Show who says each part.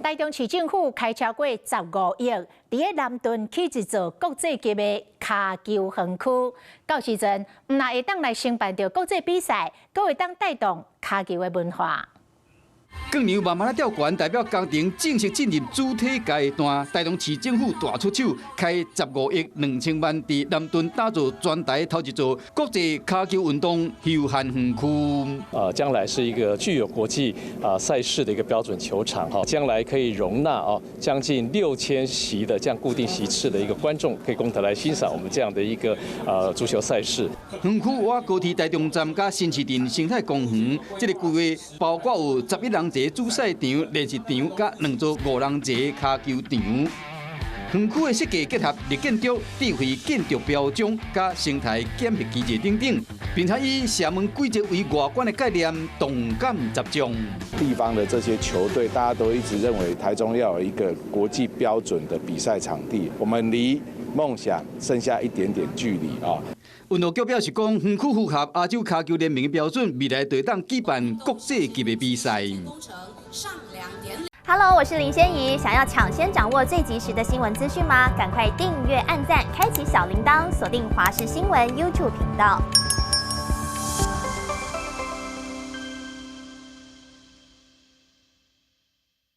Speaker 1: 台中市政府開超過15億，佇咧南屯起一座國際級的跤球園區。到時陣，毋但會當來承辦著國際比賽，閣會當帶動跤球的文化。
Speaker 2: 更娘慢慢仔吊懸，代表工程正式進入主體階段。台中市政府大出手，開15億2000萬，佇南屯打造全台頭一座國際跤球運動休閒園區。
Speaker 3: 將來是一個具有國際賽事的一個標準球場，哈，將來可以容納將近6000席的這樣固定席次的一個觀眾，可以共同來欣賞我們這樣的一個足球賽事。
Speaker 2: 園區倚高鐵台中站佮新市鎮生態公園，這個規劃包括有11人席主賽場、練習場，佮兩座5人席跤球場。園區的設計結合綠建築、智慧建築標準、佮生態檢疫機制等等，並且以射門軌跡為外觀的概念，動感集中。
Speaker 4: 地方的這些球隊，大家都一直認為台中要有一個國際標準的比賽場地，我們離夢想剩下一點點距離啊。
Speaker 2: 運動局表示講，園區符合亞洲跤球聯盟的標準，未來就當舉辦國際級的比賽。
Speaker 5: Hello，我是林仙怡。想要搶先掌握最及時的新聞資訊嗎？趕快訂閱、按讚、開啟小鈴鐺，鎖定華視新聞 YouTube 頻道。